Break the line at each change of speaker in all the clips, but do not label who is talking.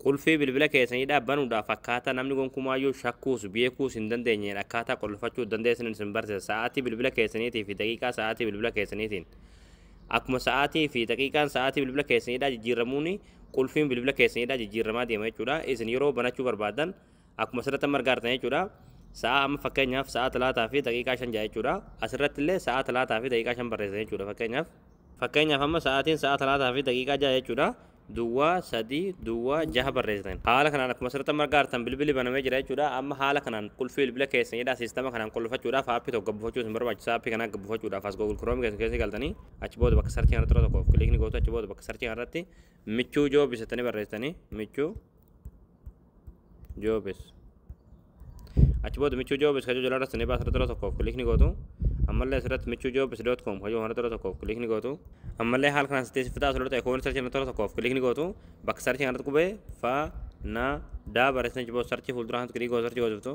Qulfii bilbila keessanii banuudhaaf akkaataa namni gonkumaayyuu shakkuus beekuus hin dandeenyeen akkaataa qulfachuu dandeessan isin barsiisa. Sa'aatii bilbila keessaniitii fi daqiiqaa sa'aatii bilbila keessaniitiin. Akkuma sa'aatii fi daqiiqaan sa'aatii bilbila keessaniidhaa jijjiiramuun qulfiin bilbila keessaniidhaa jijjiiramaa deema jechuudha. Isin yeroo banachuu barbaadan akkuma asirratti amma argaa jechuudha. Sa'a amma fakkeenyaaf sa'a 3:05 jaa jechuudha. Asirratti illee sa'a 3:05 barreessan jechuudha fakkeenyaaf. Fakkeenyaaf amma sa'aatiin sa'a 3:06 jechuudha. 0 3 0 6 barreessitan. Haala kanaan akkuma asirratti amma argaa bilbilli banamee jira jechuudha. Amma haala kanaan qulfii bilbila keessaniidha siistama kanaan qulfachuudhaaf aappii tokko buufachuu isin barbaachisa. Aappii kanaa buufachuudhaaf as Google Chrome keessan keessa galtanii achi booda bakka search kanarratti yeroo tokkoof click ni gootu. Achi booda bakka search kanarratti Michuu Jobs jettanii barreessitanii, Michuu Jobs. Achi booda Michuu Jobs kajoo jalaa irratti ni baasa, yeroo tokkoof click ni gootu. Ammallee asirratti michuujobs.com kajoo kanarratti yeroo tokkoof click ni gootu. Ammallee haala kanaan sitti fitaa asirratti icon search kanarratti yeroo tokkoof click ni gootu. Bakka search kanarratti qubee fa na daa barreessanii achi booda search fuuldura kanatti click gootu, search gootu.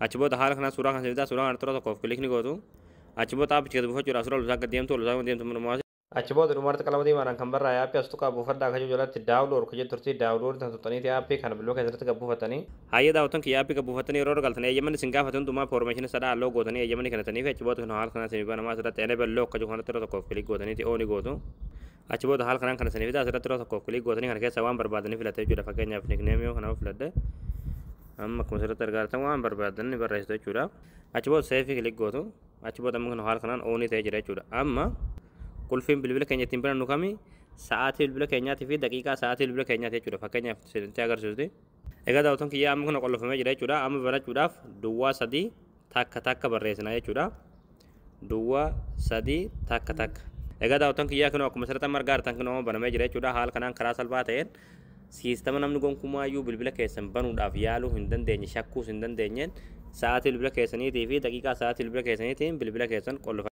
Achi booda haala kanaan suuraa kan fitaa, suuraa kanarratti yeroo tokkoof click ni gootu. Achi booda aappicha gadi buufachuudhaaf suuraa ol gad deemtu, ol deemtu. Achi booda dhumarratti qalama diimaadhaan kan barraa'e aappii as tuqaa buufadhaa kajoo jalatti download kajoo turtii download tan tuqxaniiti aappii kana bilbila keessatti gad buufatanii. Hayyee daawwattoon kiyya, aappii gad buufatanii yeroo galtanii eeyyamani isin gaafate hundumaa permission sadhaa allow gootanii eeyyamani kennatanii fi achi booda kan haala kanaan isin banamaa asirratti enable lock kajoo kanatti yeroo tokkoof click gootaniiti on gootu. Achi booda haala kanaan kana isin fidaa, asirratti yeroo tokkoof click gootanii kana keessa waan barbaadanii filatte jechuudha. Fakkeenyaaf nickname yoo kanaaf filadhe, amma akkuma asirratti argaa jirtan waan barbaadan ni barreessitu jechuudha. Achi booda save click gootu. Achi booda amma kan haala kanaan on ta'ee jira jechuudha. Amma qulfiin bilbila keenya ittiin banannu kami? Sa'aatii bilbila keenyaatii fi daqiiqaa sa'aatii bilbila keenyaati jechuudha. Fakkeenyaaf isinitti agarsiisuti. Egaa daawwattoon kiyyaa, amma kun qollofamee jira jechuudha. Amma banachuudhaaf 0 3 1 1 barreessina jechuudha. 0 3 1 1. Egaa daawwattoon kiyyaa, kun akkuma asirratti amma argaa jirtan kun amma banamee jira jechuudha. Haala kanaan karaa salphaa ta'een siistama namni gonkumaayyuu bilbila keessan banuudhaaf yaaluu hin dandeenye, shakkuus hin dandeenyeen, sa'aatii bilbila keessaniitii fi daqiiqaa sa'aatii bilbila keessaniitiin bilbila keessan qollofa.